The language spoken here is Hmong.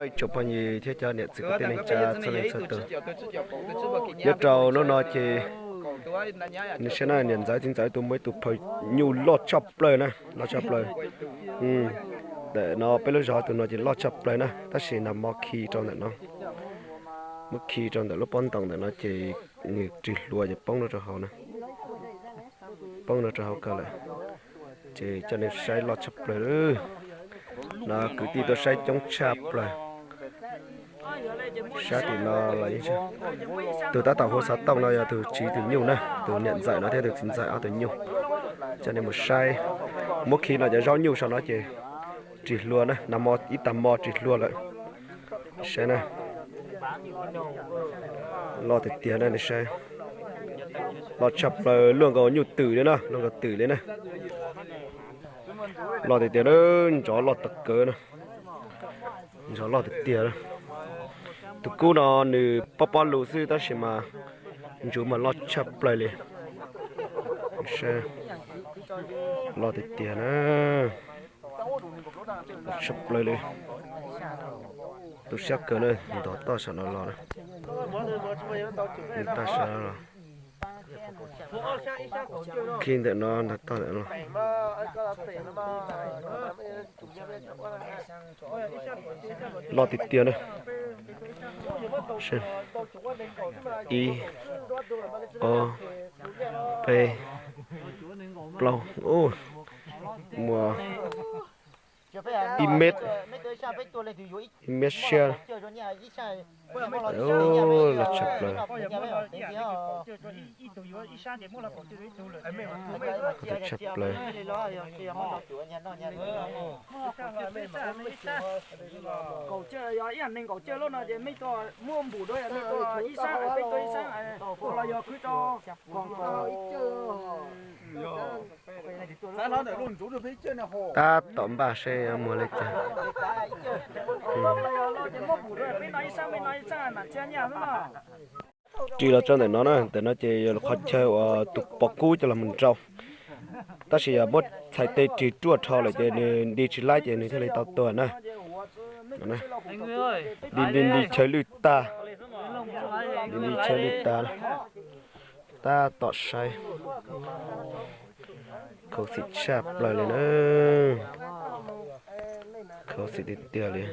Ib tsoom phooj ywg thiab cov niam txiv kwv tij neej tsa txhua leej txhua tus, nyob rau hnub no ces nws saib na, niam ntxawm txiv ntxawm tus muaj ib tug phaw nyuj loj tshaj plaws na, loj tshaj plaws. Ntawm no peb lub zos tus no ces loj tshaj plaws na, tab sis nag hmo khi rau ntawm no, muab khi rau ntawm lub pob ntoos ntawm no ces nws rig hlua ces poob rau hauv na, poob rau hauv kawg lawm. Ces coj nej saib loj tshaj plaws. No kwv tij tuaj saib coob tshaj plaws. Sab tim no los yeej, tus tab tom hu xov tooj no yog tus tsis tus nyuj na, tus niam ntxawm no thiab tus txiv ntxawm ob tug nyuj. Coj nej mus saib, muab khi no cov zaub nyuj saum no ces rig hlua na, nag hmo ib tag hmo rig hlua lawm. Saib na, loj tiag tiag na, nej saib, loj tshaj plaws, luaj nkaus nyuj twm li na, luaj nkaus twm li na. Loj tiag tiag na, ntsov loj tag kawg na, ntsov loj tiag tiag. Tus kub no nws pob pob lus xwb tab sis mas ntsuv mas loj tshaj plaws li. Loj tiag tiag na, tshaj plaws li. Tu siab kawg na, ntov toj saum no los na, toj saum no los, khi ntawm no ntov toj ntawm no. Loj tiag tiag na. Ib, ob, peb, plaub, muaj ib mev, ib mev siab. Loj tshaj plaws, tshaj plaws. Tab tom npaj seb muag li cas. Ris los tso ntawm no na, ntawm no ces yog qhov chaw uas tus pom kub coj los mus nrau. Tab sis yog muab txhais tes ris ruaj dhau lawm ces nws nti tsis laib ces nws thiaj li tau tuag na. Nti nti nti chaw lwj tag, nti nti chaw lwj tag. Tab tom saib, khuv xim tshaj plaws li na, khuv xim tiag tiag li.